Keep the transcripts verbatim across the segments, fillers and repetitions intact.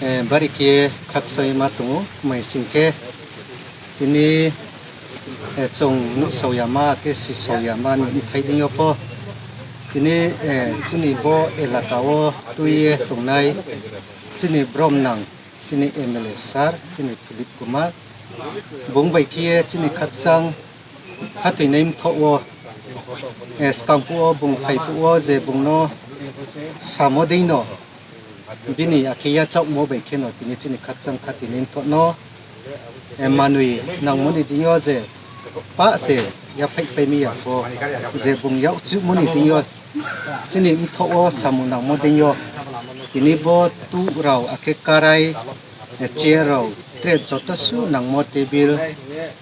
Eh, bari khe khakchangma tongo, mai sing khe tini, eh, chwng nuhsauyama khe sisauyama ni bwthai dingyo pho tini, eh, chini bo elaka o twi ye tongnai chini brom nang chini M L A sir chini Philip Kumar, bung bai khe ye chini khakchang khathoinai mthoh o, eh, skang phuh o bung phai phuh o je bung no samo dei no bini akhe yachaomo bai khe no tini chini khakchang khathoinai mthoh no, eh, manwi nangmani dingyo je pa se yaphai pai mi ya pho je bung yak chukmani dingyo chini mthoh o samung nangmo dingyo tini bo tuh rao akhe karai, eh, chair rao tray joto su nangmo table,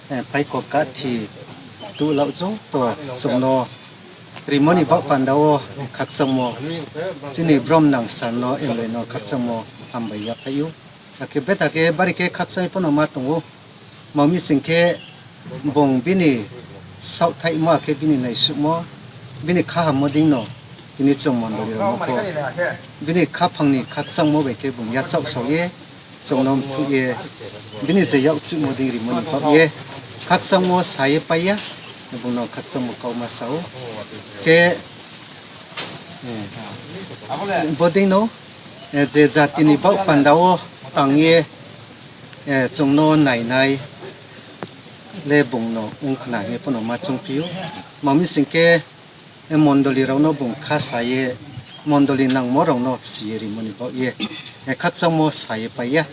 eh, phaikok kathi tuh lao joto chwng no rimani bak panda o khakchangmo chini brom nang sir no M L A no khakchangmo hambai yaphai o. Akhe beta khe bari khe khakchangwi phano ma tongo. Mami sing khe bung bini saohthaimo akhe bini naisukmo, bini kha hammo dingno tini chwng mondoli rokno pho bini khaphangni khakchangmo bai khe bung yachak saoye, chwngno mthukye, bini je yak chukmo ding rimoni bagye khakchangmo saye paiya, bungno khakchangmo kauma sao. Khe, eh, bodino, eh, je jatini bak pandao tangye, eh, chwngno nainai le bungno wngkhna hinwi phano ma chongphio. Mami singkhe, eh, mondoli rokno bung kha saye, mondoli nangmo rokno siye rimoni bagye, eh, khakchangmo saye paiya,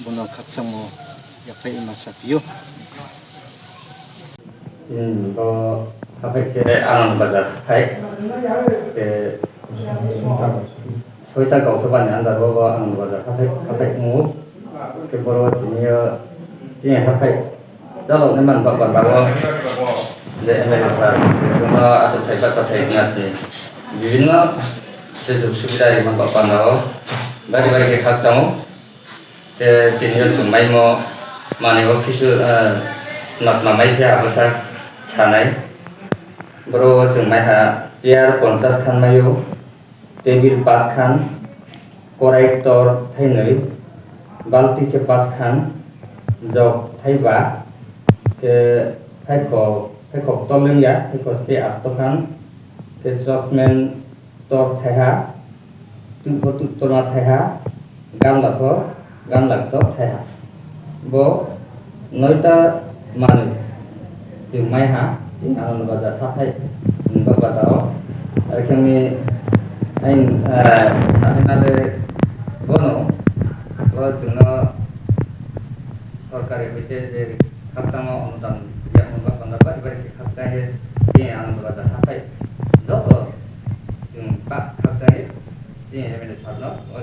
bono khakchangmo yaphai ma sapio. Hmm, bo haphai khe Anand Bazar haphai. Khe soita gausabani under o bo Anand Bazar haphai, haphai wngo. Khe boro tini o chini haphai chaloknai man bak bak o je M L A sir, bini achukthai bachathai wngna tini bibinno sujog subida rimani bak panda o bari bari khe khakchango. Tei tini o chwng maimo manwi o kisu, eh, nokna mai khe abo sak sanai. Boro o chwng mai ha chair ponchas khan maio, table pas khan, korai tor thainwi, balti khe pas khan, jok thaiba, khe thaikok, thaikok tol wngya, thaikok se asto khan, khe chosmen tor thaiha, tubbo tubtorma thaiha, gamla tor, gamla tor thaiha. Bo noita manwi chwng maiha, Anand Bazar haphai, Anand Bazar o. Arkhani ain, eh, sahinale bono, bo chwngno sorkari hoite je khakchangma onudan yakmung bak panda bari bari khe khakchangye, je Anand Bazar haphai joto chwng bak khakchangye, je M L A sir no, o